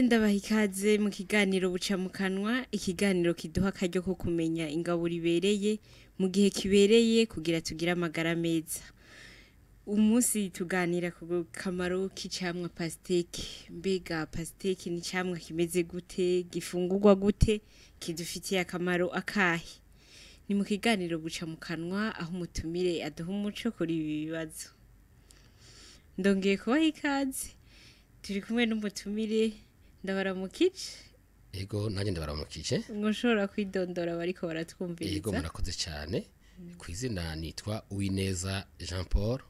Ndabaramukije, ndabaha ikaze mu kiganiro buca mu kanwa, ikiganiro kiduha akaryo ko kumenya ingaburo ibereye mu gihe kibereye kugira tugire amagara meza. Umunsi tuganira ku kamaro k'icamwa pasteke. Mbega pasteke ni icamwa kimeze gute, gifungurwa gute, kidufitiye akamaro akahe? Ni mu kiganiro buca mu kanwa aho umutumire aduha umuco kuri ibi bibazo. Ndongeye kubaha ikaze, turi kumwe n'umutumire, ndabaramukije. Ego, nanjye ndabaramukije. Mwoshobora kwidondora bariko Ego, baratwumviriza? Murakoze cyane. Ku izina nitwa Uwineza Jean Paul,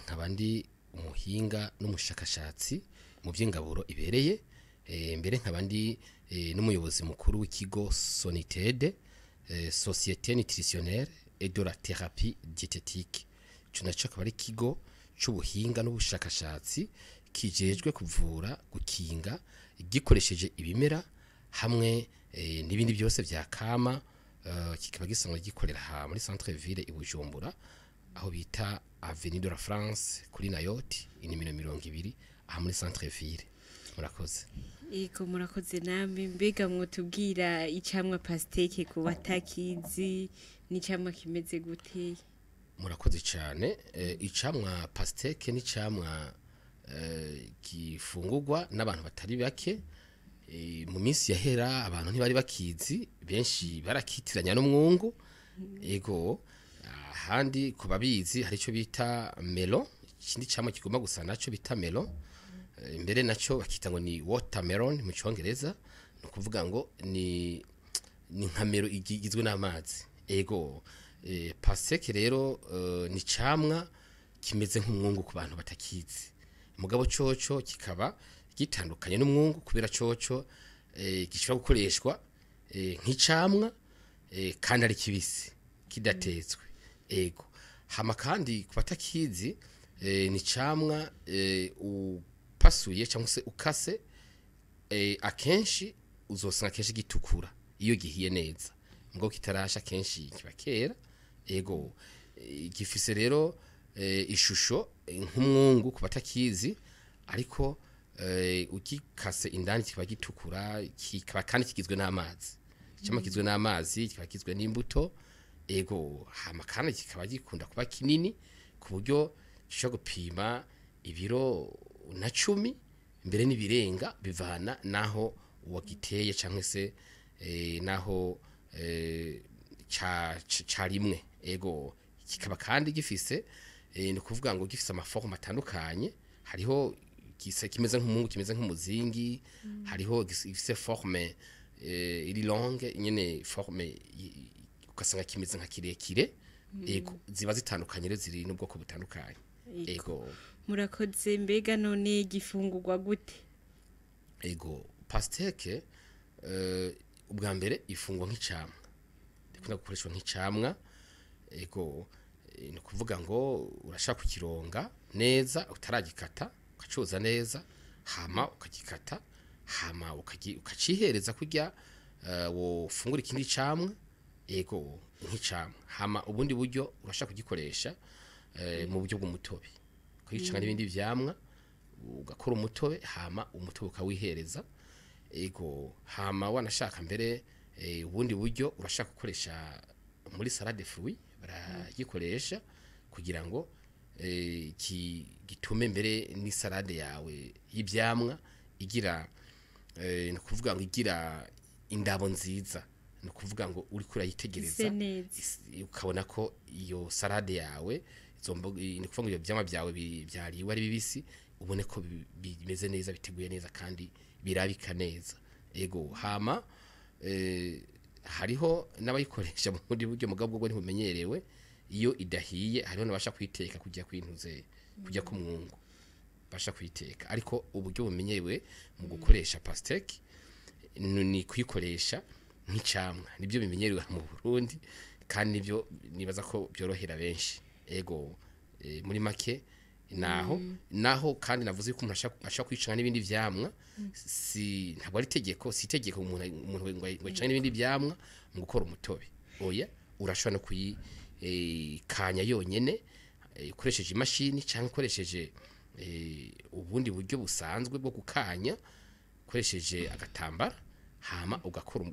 nkaba ndi umuhinga n'umushakashatsi mu by'ingaburo ibereye, mbere nkaba ndi n'umuyobozi mukuru w'ikigo Sonitede, Société Nutritionnelle et de la Thérapie Diététique. Ico naco akaba ari ikigo c'ubuhinga n'ubushakashatsi kijejwe kuvura, gukinga gikoresheje ibimera hamwe n'ibindi byose vya kama, kikaba gisanzwe gikorera aha muri centre ville i Bujumbura, aho bita Avenue de la France kuri Nayoti inimero 20, aha muri centre ville. Murakoze. Ego, murakoze namwe. Mbega mwotubwira icamwa pasteke ku batakizi, n'icamwa kimeze gute? Murakoze cyane. Icamwa pasteke n'icamwa gifungurwa n'abantu batari bake. Mu minsi yahera abantu ntibari bakizi, benshi barakitiranya n'umwungu. Ego, ahandi ku babizi hari icyo bita melon, ikindi camwa kigomba gusa naco bita melon. Mbere naco bakita ngo ni watermelon mu Congereza, ni ukuvuga ngo ni nka melon igizwe n'amazi. Ego, pasteke rero ni camwa kimeze nk'umwungu ku bantu batakizi, mugabo coco kikaba gitandukanye n'umwungu kubera coco gishobora gukoreshwa nk'icamwa kandi ari kibisi kidatetswe. Ego, hama kandi ku batakizi, ni camwa upasuye cyangwa se ukase, akenshi uzosanga kenshi gitukura iyo gihiye neza, ngo kitarasha kenshi kiba kera. Ego, gifise rero ishusho nk'umwungu ku batakizi, ariko ukikase indani kiba gitukura, kikaba kandi kigizwe n'amazi. Icamwa kigizwe n'amazi, kikaba kigizwe n'imbuto. Ego, hama kandi kikaba gikunda kuba kinini ku buryo gishobora gupima ibiro na 10 mbere n'ibirenga, bivana naho wagiteye cyangwa se naho carimwe. Ego, kikaba kandi gifise, ni ukuvuga ngo gifise ama formes atandukanye. Hariho kimeze nk'umungu, kimeze nk'umuzingi, hariho gifise forme iri longue nyene, forme ugasanga kimeze nka kirekire. Ego, ziba zitandukanye rero, ziri n'ubwoko butandukanye. Ego. Murakoze. Mbega none gifungurwa gute? Ego, pasteke ubwa mbere ifungwa nk'icamwa, ikunda gukoreshwa nk'icamwa. Ego, ni ukuvuga ngo urashaka kukironga neza utaragikata, ukacoza neza, hama ukagikata, hama ukacihereza kurya wofungura ikindi camwa. Ego, nk'icamwa. Hama ubundi buryo urashaka kugikoresha mu buryo bw'umutobe, ukayicanga n'ibindi vyamwa, ugakora umutobe, hama umutobe ukawihereza. Ego, hama wanashaka mbere ubundi buryo urashaka gukoresha muri salade fruit, baragikoresha kugira ngo gitume mbere ni salade yawe y'ivyamwa igira, ni ukuvuga ngo igira indabo nziza, ni ukuvuga ngo uriko urayitegereza Ise neza. Ukabona ko iyo salade yawe, izo mboga, ni ukuvuga ngo ibyo vyamwa byawe vyariwe ari bibisi, ubone ko bimeze neza, biteguye neza kandi birabika neza. Ego, hama hariho n'abayikoresha mu bundi buryo, mugabo bwo ntibumenyerewe. Iyo idahiye hariho n'abasha kuyiteka kujya kwintuze kujya ku mwungu basha kuyiteka, ariko uburyo bumenyerewe mu gukoresha pastèque ni kuyikoresha nk'icamwa, nibyo bimenyerewe mu Burundi kandi nibyo nibaza ko byorohera benshi. Ego, muri make naho kandi navuze ko umuntu ashaka kwicanga n'ibindi vyamwa, si ntabwo ari itegeko, si itegeko umuntu ngo yicange n'ibindi vyamwa mu gukora umutobe. Oya, urashobora no kuyikanya yonyene, ukoresheje imashini cyangwa ukoresheje ubundi buryo busanzwe bwo gukanya. Ukoresheje agatambara, hama ugakora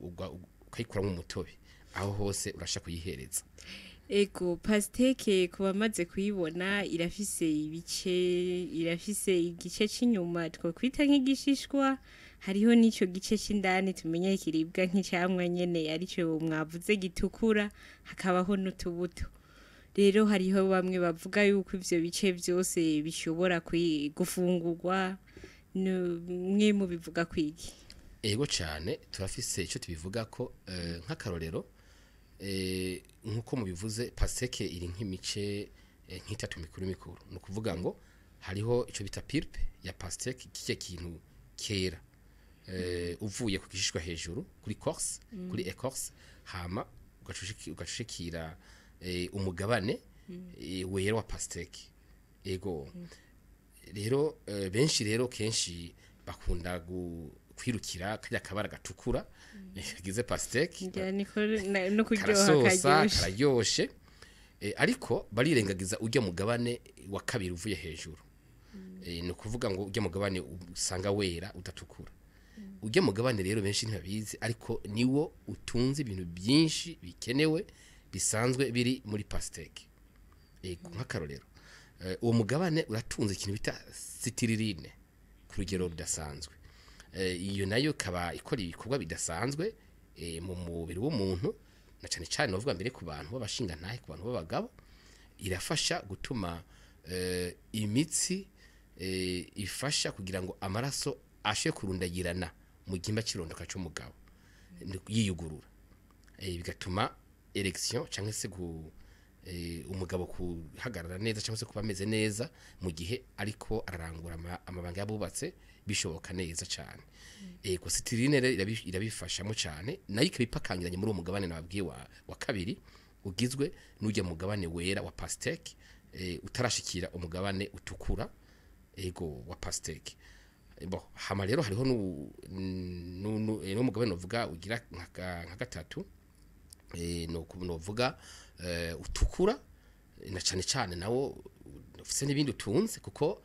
ukayikuramo umutobe, aho hose urasha kuyihereza. Ego, pastèque ku bamaze kuyibona irafise ibice, irafise igice c'inyuma twokwita nk'igishishwa, hariho n'ico gice c'indani tumenye kiribwa nk'icamwa nyene, arico mwavuze gitukura, hakabaho n'utubuto. Rero hariho bamwe bavuga yuko ivyo bice vyose bishobora gufungurwa, mwe mubivuga kwiki? Ego cane, turafise ico tubivuga ko nk'akarorero, nkuko mubivuze, pastèque iri nk'imice nk'itatu mikuru mikuru. Ni ukuvuga ngo hariho ico bita pulpe ya pastèque, kirya kintu kera uvuye ku gishishwa hejuru kuri écorce, kuri écorce, hama ugacushikira umugabane wera wa pastèque. Ego, rero benshi rero kenshi bakunda kwirukira karya kabara gatukura kagize pastèque. Ngira niko no kuryoha. Karasosa. Karyoshe. Kararyoshe, ariko barirengagiza urya mugabane wa kabiri uvuye hejuru. Ni ukuvuga ngo urya mugabane usanga wera udatukura. Urya mugabane rero benshi ntibabizi, ariko niwo utunze ibintu byinshi bikenewe bisanzwe biri muri pastèque. Nk'akarorero, uwo mugabane uratunze ikintu bita citrulline ku rugero rudasanzwe. Iyo nayo ikaba ikora ibikorwa bidasanzwe mu mubiri w'umuntu, na cyane cyane bavuga mbere ku bantu b'abashingantahe, ku bantu b'abagabo. Irafasha gutuma imitsi ifasha kugira ngo amaraso ashe kurundagirana mu gihimba cy'irondoka cy'umugabo yiyugurura, bigatuma érection cyangwa se umugabo kuhagarara neza cyangwa se kuba ameze neza mu gihe ariko ararangura amabanga y'abubatse, bishoboka neza cyane. Ego, citrulline rero irabifashamo cyane, nayo ikaba ipakangiranye muri uwo mugabane nababwiye wa kabiri, ugizwe n'ujya mugabane wera wa pastèque, utarashikira umugabane utukura, ego, wa pastèque. Bo hama rero hariho n'umugabane uvuga ugira nka gatatu, no novuga utukura, na cane cane nawo ufise n'ibindi utunze, kuko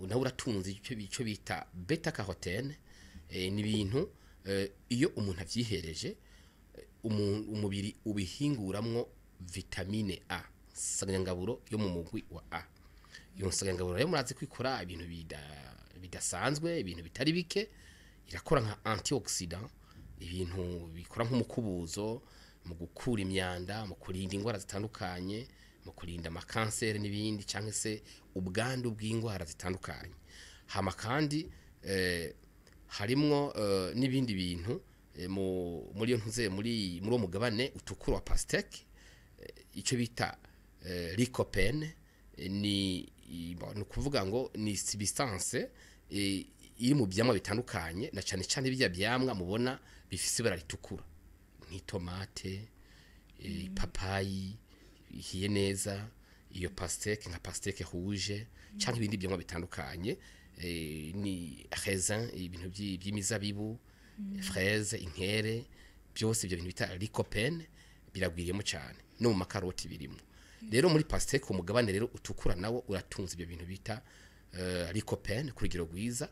nawo uratunze ico bita bêta carotène. Ni ibintu iyo umuntu avyihereje, umubiri ubihinguramwo vitamine A, nsanganyangaburo yo mu mugwi wa A. Iyo nsanganyangaburo rero murazi ko ikora ibintu bidasanzwe, ibintu bitari bike. Irakora nka antioxydant, ibintu bikora nk'umukubuzo mu gukura imyanda, mu kurinda indwara zitandukanye, mu kurinda amakanseri n'ibindi, cyangwa se ubwandu bw'indwara zitandukanye. Hama kandi harimwo n'ibindi bintu muri iyo ntuze, muri uwo mugabane utukura wa pastèque, icyo bita lycopène. Bon, ni ukuvuga ngo ni substance iri mu byamwa bitandukanye, na cyane cyane bijya byamwa mubona bifise ibara ritukura nk'itomate, ipapayi ihiye neza, iyo pastèque nka pastèque rouge, cyangwa ibindi byamwa bitandukanye, ni raisin, ibintu by'imizabibu, fraise, inkere, byose ibyo bintu bita lycopène biragwiriyemo cyane, no mu makaroti birimo. Rero muri pastèque, umugabane rero utukura nawo uratunze ibyo bintu bita lycopène ku rugero rwiza.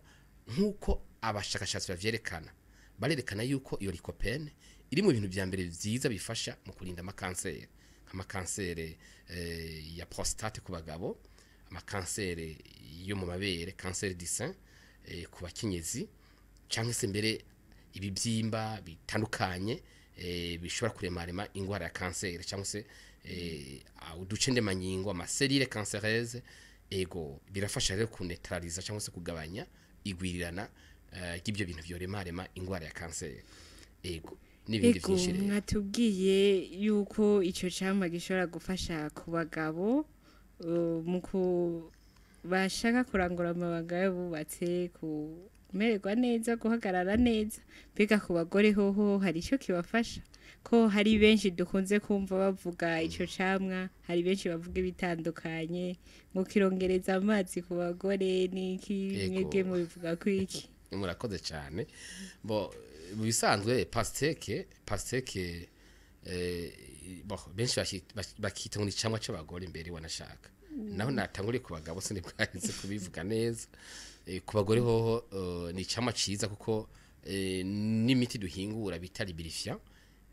Nk'uko abashakashatsi bavyerekana, barerekana yuko iyo lycopène iri mu bintu vya mbere vyiza bifasha mu kurinda amakanseri, nk'amakanseri ya prostate ku bagabo, amakanseri yo mu mabere, cancer du sein, ku bakenyezi, cyangwa se mbere ibibyimba bitandukanye bishobora kuremarema ingwara ya kanseri, cyangwa se uduce ndemangingo, ama cellules cancéreuses. Ego, birafasha rero kuneutraliza cyangwa se kugabanya igwirirana ry'ibyo bintu vyoremarema ingwara ya kanseri. Ego, n'ibindi Ego, vyinshi rero. Mwatubwiye yuko ico camwa gishobora gufasha ku bagabo mu ku bashaka kurangura amabanga y'abubatse, kumererwa neza, guhagarara neza. Mbega ku bagore hoho hari ico kibafasha? Ko hari benshi dukunze kumva bavuga ico camwa, hari benshi bavuga ibitandukanye, ngo kirongereza amazi ku bagore n'iki. Ego. Mwebwe mubivuga ko iki? Murakoze cyane. Bo mu bisanzwe pastèque, bo benshi bakita ngo ni icamwa c'abagore. Imbere wanashaka naho natanguriye ku bagabo, sinibwaheze kubivuga neza. Ku bagore hoho ni icamwa ciza kuko n'imiti duhingura bita lubrifiant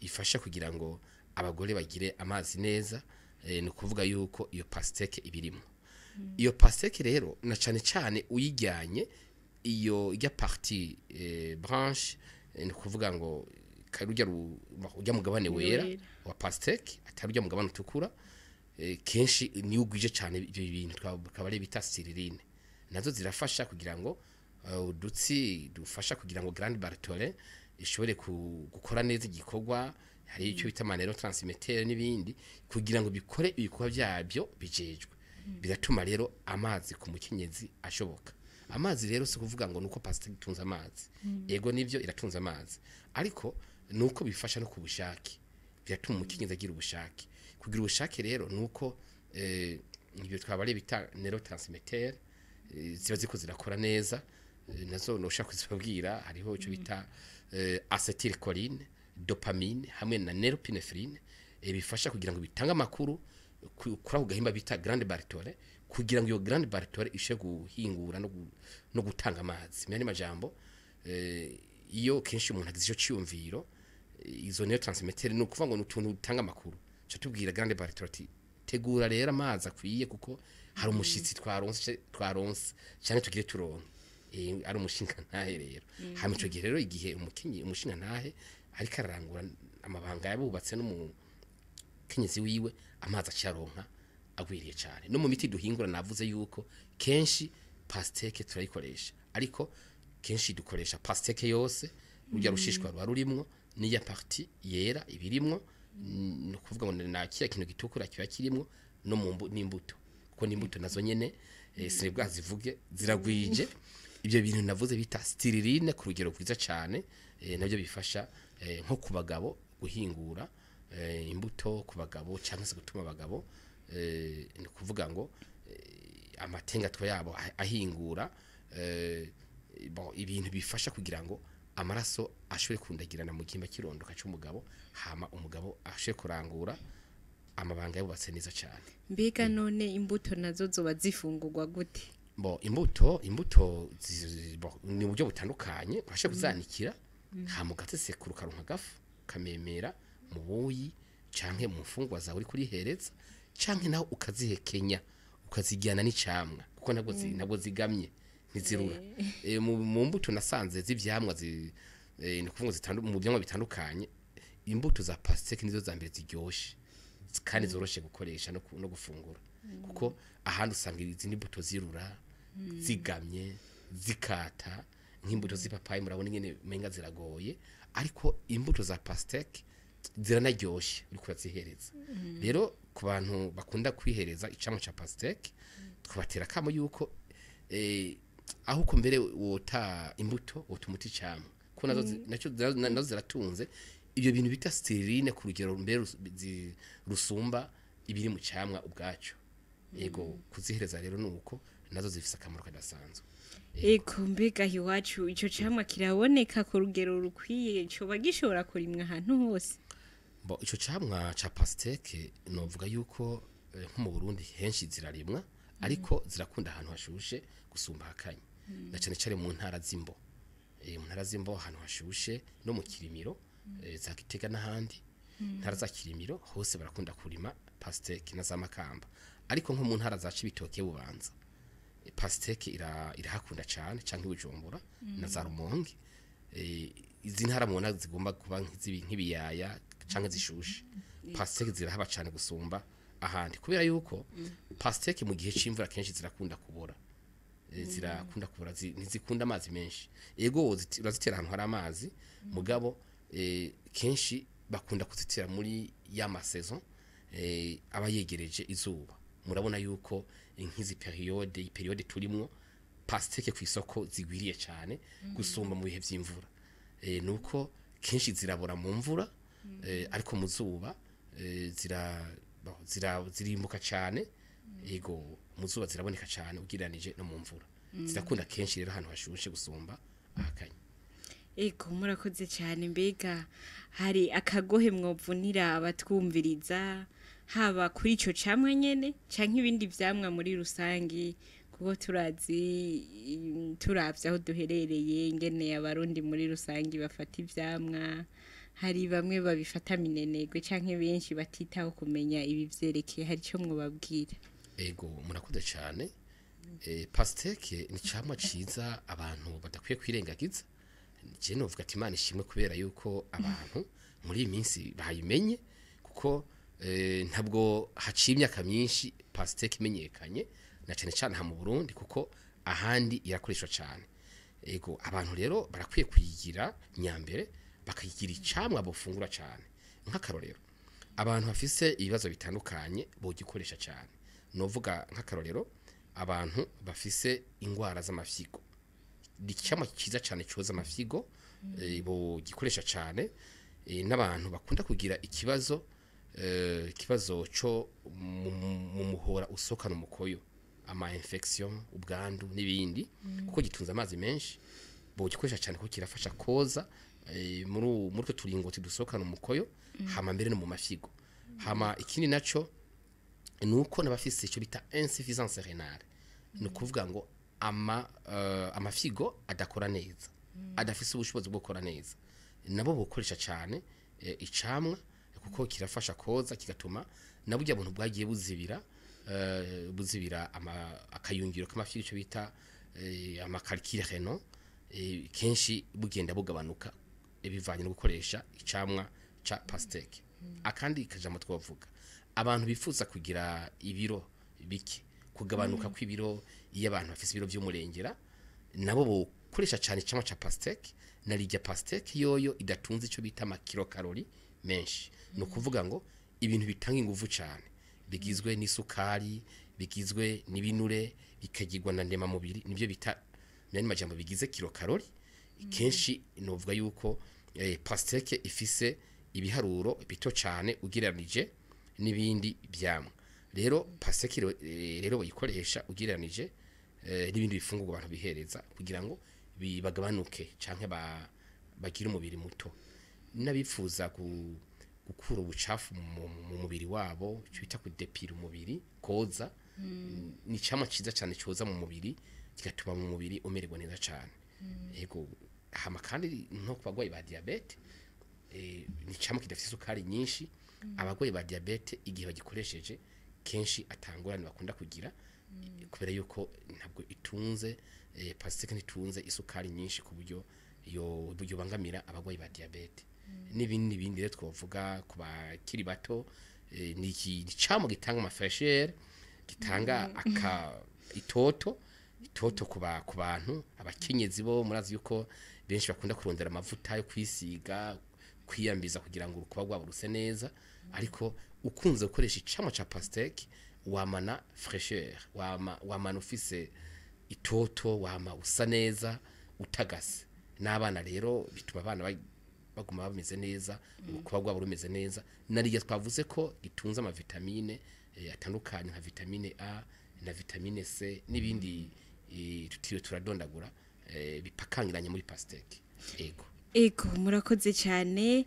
ifasha kugira ngo abagore bagire amazi neza. Ni ukuvuga yuko iyo pastèque ibirimo. Iyo pastèque rero, na cane cane uyijyanye iyo ijya partie blanche, ni ukuvuga ngo karujya ujya mugabane wera Wera. wa pastèque, atari ujya mugabane utukura, kenshi niyo ugwije cyane ibyo bintu twakaba ari bita spiruline, nazo zirafasha kugira ngo udutsi dufasha kugira ngo glande Bartholin ishobore gukora neza igikorwa. Hari icyo bita ma neurotransmetteur n'ibindi kugira ngo bikore ibikorwa byabyo bijejwe. Biratuma rero amazi ku mukenyezi ashoboka. Amazi rero si kuvuga ngo nuko pastèque itunze amazi. Ego, nivyo, iratunze amazi, ariko nuko bifasha no ku bushake, biratuma umukenyezi agira ubushake. Kugira ubushake rero nuko ibyo twabare bita neurotransmetteur ziba ziko zirakora neza. Nazo noshaka kuzibabwira. Hariho icyo bita acetylcholine, dopamine hamwe na norepinephrine, bifasha kugira ngo bitange amakuru kuri ako gahimba bita glande Bartholin, kugira ngo iyo glande Bartholin ishe guhingura no gutanga amazi. Mu yandi majambo, iyo kenshi umuntu agize ico ciyumviro, izo neurotransmetteur, ni ukuvuga ngo ni utuntu dutanga amakuru, ca tubwira glande Bartholin ati: "Tegura rero amazi akwiye kuko hari umushitsi twaronse canke tugire turonke." Ari umushinga ntahe rero. Hama ico gihe rero, igihe umukinyi umushinga ntahe ariko ararangura amabanga yabubatse n'umukenyezi wiwe, amazi acaronka agwiriye cyane. No mu miti duhingura, navuze yuko kenshi pastèque turayikoresha, ariko kenshi dukoresha pastèque yose, urya rushishwa ruba rurimwo n'iya partie yera ibirimwo. Ni ukuvuga ngo na kiriya kintu gitukura kiba kirimwo no mu n'imbuto, kuko n'imbuto nazo nyene sinibwa zivuge, ziragwije ibyo bintu navuze bita spiruline ku rugero rwiza cyane. Nabyo bifasha nko ku bagabo guhingura imbuto ku bagabo cyangwa se gutuma abagabo, ni ukuvuga ngo amatengatwa yabo ahingura bon, ibintu bifasha kugira ngo amaraso ashobore kundagirana mu gihimba kirondoka cy'umugabo, hama umugabo ashobore kurangura amabanga yubatse neza cyane. Mbega none imbuto nazo zoba zifungurwa gute? Bo, imbuto bon, ni uburyo butandukanye. Urashobora kuzanikira, hama ugasesekura, ukaronka agafu kamemera mu buyi canke mu mfungwa zawe uri kurihereza, canke naho ukazihekenya, ukazijyana n'icamwa, kuko ntabwo zigamye, ntizirura. Mu mbuto nasanze z'ivyamwa ni ukuvuga ngo mu vyamwa bitandukanye, imbuto za pastèque nizo za mbere ziryoshe kandi zoroshe gukoresha no gufungura, kuko ahandi usanga izindi mbuto zirura, zigamye, zikata, nk'imbuto z'ipapayi murabona ingene umenga ziragoye, ariko imbuto za pastèque ziranaryoshe uriko urazihereza. Rero ku bantu bakunda kwihereza icamwa ca pastèque, twabatera akamo yuko aho uko mbere wota imbuto, wota umuti icamwa, kuko nazo nazo ziratunze ibyo bintu bita spiruline ku rugero mbere rusumba ibiri mu camwa ubwaco. Yego, kuzihereza rero nuko nazo zifise akamaro kadasanzwe. Ego, mbega iwacu ico camwa kiraboneka ku rugero rukwiye? Coba gishobora kurimwa ahantu hose? Bo, ico camwa ca pastèque novuga yuko nko mu Burundi henshi zirarimwa, ariko zirakunda ahantu hashushe gusumba hakanye, na cane cane mu ntara z'imbo. Mu ntara z'imbo, ahantu hashushe, no mu Kirimiro, za Gitega n'ahandi ntara za Kirimiro hose barakunda kurima pastèque na za Makamba. Ariko nko mu ntara za Cibitoke, Bubanza, pastèque irahakunda cane, canke Bujumbura na za Rumonge. Izi ntara mubona zigomba kuba nk'ibiyaya canke zishushe, pastèque zirahaba cane gusumba ahandi, kubera yuko pastèque mu gihe c'imvura kenshi zirakunda kubora. Zirakunda kubora, ntizikunda amazi menshi. Ego, urazitera ahantu hari amazi, mugabo kenshi bakunda kuzitera muri ya ma saison aba yegereje izuba. Murabona yuko nk'izi période, iyi période turimwo, pastèque ku isoko zigwiriye cyane gusumba mu bihe vy'imvura. Nuko kenshi zirabora mu mvura, ariko mu zuba bon, zirimbuka cyane. Ego, mu zuba ziraboneka cyane ugereranije no mu mvura. Zirakunda kenshi rero ahantu hashushe gusumba ahakanye. Ego, murakoze cyane. Mbega hari akagohe mwovunira abatwumviriza, haba kuri ico camwa nyene canke ibindi vyamwa muri rusangi, Kuko turazi turavye aho duherereye ingene abarundi muri rusangi bafata ivyamwa, hari bamwe babifata minenegwe canke benshi batitaho kumenya ibi vyerekeye, hari ico mwobabwira? Ego, murakoze cyane. Pastèque ni icamwa ciza abantu badakwiye kwirengagiza. Je novuga ati Imana ishimwe kubera yuko abantu muri iyi minsi bayimenye, kuko ntabwo haciye imyaka myinshi pastèque imenyekanye, na cyane cyane aha mu Burundi, kuko ahandi irakoreshwa cyane. Ego, abantu rero barakwiye kuyigira nyambere, bakayigira icamwa bofungura cyane. Nk'akarorero, abantu bafise ibibazo bitandukanye bogikoresha cyane. Novuga nk'akarorero abantu bafise ingwara z'amafyigo, ni icamwa cyiza cyane cyoza amafyigo, bogikoresha cyane. N'abantu bakunda kugira ikibazo cyo mu muhora usohokana umukoyo, ama infection, ubwandu n'ibindi, kuko gitunze amazi menshi, bogikoresha cyane kuko kirafasha koza muri utwo turingoti dusohokana umukoyo, hama mbere no mu mafyigo. Hama ikindi naco nuko n'abafise icyo bita insuffisance rénale, ni ukuvuga ngo amafyigo adakora neza, adafise ubushobozi bwo gukora neza, nabo bokoresha cyane icamwa, kuko kirafasha koza, kigatuma na burya buntu bwagiye buzibira akayungiro k'amafyigo, icyo bita ama calculs rénaux, kenshi bugenda bugabanuka bivanye no gukoresha icamwa ca pastèque. Akandi kajambo twavuga, abantu bifuza kugira ibiro bike, kugabanuka kw'ibiro, iyo abantu bafise ibiro by'umurengera, nabo bokoresha cyane icamwa ca pastèque. Na rirya pastèque yoyo idatunze ico bita ama kilocalories menshi, ni ukuvuga ngo ibintu bitanga inguvu cyane bigizwe n'isukari, bigizwe n'ibinure, bikagirwa na ndemamubiri, nibyo bita mu majambo bigize kilocalories. Kenshi novuga yuko pastèque ifise ibiharuro bito cyane ugereranije n'ibindi vyamwa. Rero pastèque rero bayikoresha ugereranije n'ibindi bifungurwa abantu bihereza kugira ngo bagabanuke canke bagire umubiri muto. N'abifuza gukura ubucafu mu mubiri wabo, icyo bita kudepira umubiri, koza, ni icamwa ciza cyane cyoza mu mubiri, kigatuma mu mubiri umererwa neza cyane. Yego, hama kandi nko ku bagwayi ba diabète, ni icamwa kidafite isukari nyinshi. Abagwayi ba diabète igihe bagikoresheje kenshi atangorane bakunda kugira, kubera yuko ntabwo itunze, pastèque ntitunze isukari nyinshi ku buryo yo bangamira abagwayi ba diabète n'ibindi n'ibindi. Rero twovuga ku bakiri bato, ni icamwa gitanga ama fraîcheur, gitanga aka itoto itoto ku bantu. Abakenyezi bo murazi yuko benshi bakunda kurondera amavuta yo kwisiga, kwiyambiza kugira ngo urukuba rwabo ruse neza, ariko ukunze gukoresha icamwa ca pastèque wamana fraîcheur, wamana ufise itoto, wama usa neza utagase. N'abana rero bituma abana baguma bameze neza, urukuba rwabo rumeze neza. Narirya twavuze ko gitunze ama vitamines atandukanye nka vitamine A na vitamine C n'ibindi, tutiriwe turadondagura, bipakangiranye muri pastèque. Ego. Ego, murakoze cyane.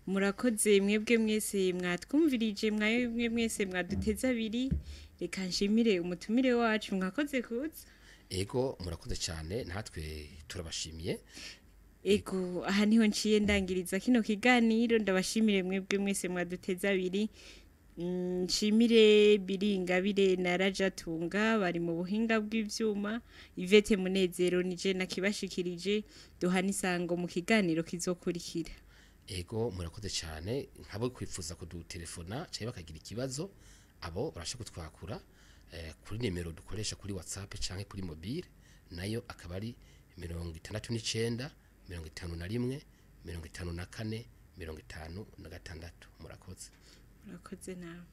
Murakoze mwebwe mwese mwatwumvirije, mwebwe mwese mwaduteze abiri. Reka nshimire umutumire wacu, mwakoze kuza. Ego, murakoze cyane, natwe turabashimiye. Ego, aha niho nciye ndangiriza kino kiganiro. Ndabashimire mwebwe mwese mwaduteze abiri. Nshimire Biringabire na Rajatunga bari mu buhinga bw'ivyuma. Ivete Munezero nije nakibashikirije. Duhana isango mu kiganiro kizokurikira. Ego, murakoze cyane. Nkabo kwifuza kudutelefona cyangwa bakagira ikibazo, abo barasha kutwakura kuri nimero dukoresha kuri WhatsApp canke kuri mobile, nayo akaba ari 69 51 54 56. Murakoze. Murakoze nawe.